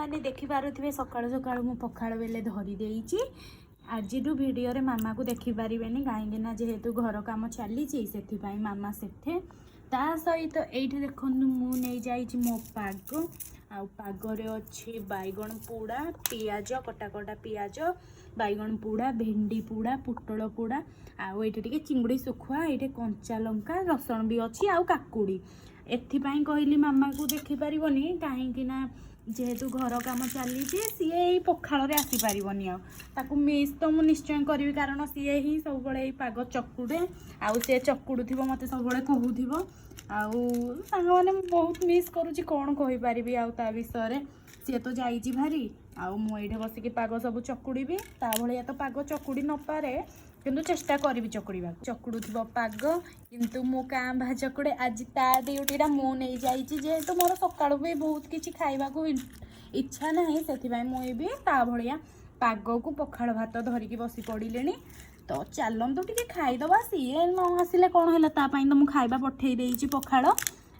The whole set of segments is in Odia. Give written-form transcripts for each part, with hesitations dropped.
ଆପଣମାନେ ଦେଖିପାରୁଥିବେ, ସକାଳୁ ସକାଳୁ ମୁଁ ପଖାଳ ବେଲେ ଧରି ଦେଇଛି। ଆଜିଠୁ ଭିଡ଼ିଓରେ ମାମାକୁ ଦେଖିପାରିବେନି, କାହିଁକିନା ଯେହେତୁ ଘର କାମ ଚାଲିଛି, ସେଥିପାଇଁ ମାମା ସେଠେ। ତା ସହିତ ଏଇଠି ଦେଖନ୍ତୁ, ମୁଁ ନେଇଯାଇଛି ମୋ ପାଗ। ଆଉ ପାଗରେ ଅଛି ବାଇଗଣ ପୋଡ଼ା, ପିଆଜ କଟା କଟା ପିଆଜ, ବାଇଗଣ ପୋଡ଼ା, ଭେଣ୍ଡି ପୋଡ଼ା, ପୋଟଳ ପୋଡ଼ା, ଆଉ ଏଇଠି ଟିକେ ଚିଙ୍ଗୁଡ଼ି ଶୁଖୁଆ, ଏଇଠି କଞ୍ଚା ଲଙ୍କା, ରସୁଣ ବି ଅଛି ଆଉ କାକୁଡ଼ି। ଏଥିପାଇଁ କହିଲି ମାମାକୁ ଦେଖିପାରିବନି, କାହିଁକି ନା ଯେହେତୁ ଘର କାମ ଚାଲିଛି, ସିଏ ଏଇ ପଖାଳରେ ଆସିପାରିବନି। ଆଉ ତାକୁ ମିସ୍ ତ ମୁଁ ନିଶ୍ଚୟ କରିବି, କାରଣ ସିଏ ହିଁ ସବୁବେଳେ ଏଇ ପାଗ ଚକୁଡ଼େ ଆଉ ସେ ଚକୁଡ଼ୁଥିବ, ମୋତେ ସବୁବେଳେ କହୁଥିବ। ଆଉ ସାଙ୍ଗମାନେ, ମୁଁ ବହୁତ ମିସ୍ କରୁଛି, କ'ଣ କହିପାରିବି ଆଉ ତା ବିଷୟରେ? ସିଏ ତ ଯାଇଛି ଭାରି ଆଉ ମୁଁ ଏଇଠି ବସିକି ପାଗ ସବୁ ଚକୁଡ଼ିବି। ତା ଭଳିଆ ତ ପାଗ ଚକୁଡ଼ି ନପାରେ, କିନ୍ତୁ ଚେଷ୍ଟା କରିବି ଚକୁଡ଼ିବାକୁ। ଚକୁଡ଼ୁଥିବ ପାଗ, କିନ୍ତୁ ମୁଁ କାଁ ଭାଁ ଚକୁଡ଼େ। ଆଜି ତା ଡ୍ୟୁଟିଟା ମୁଁ ନେଇଯାଇଛି। ଯେହେତୁ ମୋର ସକାଳୁ ବି ବହୁତ କିଛି ଖାଇବାକୁ ଇଚ୍ଛା ନାହିଁ, ସେଥିପାଇଁ ମୁଁ ବି ତା ଭଳିଆ ପାଗକୁ ପଖାଳ ଭାତ ଧରିକି ବସି ପଡ଼ିଲିଣି। ତ ଚାଲନ୍ତୁ, ଟିକେ ଖାଇଦେବା। ସିଏ ନ ଆସିଲେ କ'ଣ ହେଲା? ତା ପାଇଁ ତ ମୁଁ ଖାଇବା ପଠେଇ ଦେଇଛି ପଖାଳ,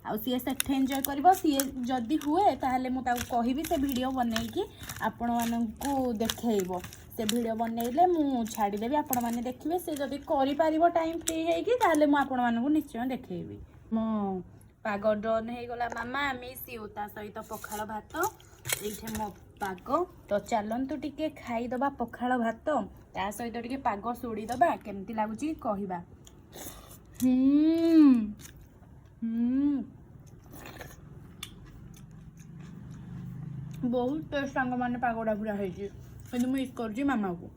ଆଉ ସିଏ ସେଠି ଏନ୍ଜୟ କରିବ। ସିଏ ଯଦି ହୁଏ, ତାହେଲେ ମୁଁ ତାକୁ କହିବି, ସେ ଭିଡ଼ିଓ ବନେଇକି ଆପଣମାନଙ୍କୁ ଦେଖେଇବ। ସେ ଭିଡ଼ିଓ ବନେଇଲେ ମୁଁ ଛାଡ଼ିଦେବି, ଆପଣମାନେ ଦେଖିବେ। ସେ ଯଦି କରିପାରିବ ଟାଇମ୍ ଫ୍ରି ହେଇକି, ତାହେଲେ ମୁଁ ଆପଣମାନଙ୍କୁ ନିଶ୍ଚୟ ଦେଖେଇବି। ମୋ ପାଗ ଡନ୍ ହେଇଗଲା। ମାମା, ମିସ୍ you. ତା ସହିତ ପଖାଳ ଭାତ, ଏଇଠି ମୋ ପାଗ। ତ ଚାଲନ୍ତୁ, ଟିକେ ଖାଇଦେବା ପଖାଳ ଭାତ, ତା ସହିତ ଟିକେ ପାଗ ଶୋଡ଼ିଦେବା। କେମିତି ଲାଗୁଛି କହିବା। ହୁଁ ହୁଁ ବହୁତ ଟେଷ୍ଟ ସାଙ୍ଗମାନେ, ପାଗଟା ପୁରା ହେଇଛି, କିନ୍ତୁ ମିସ୍ କରୁଛି ମାମାକୁ।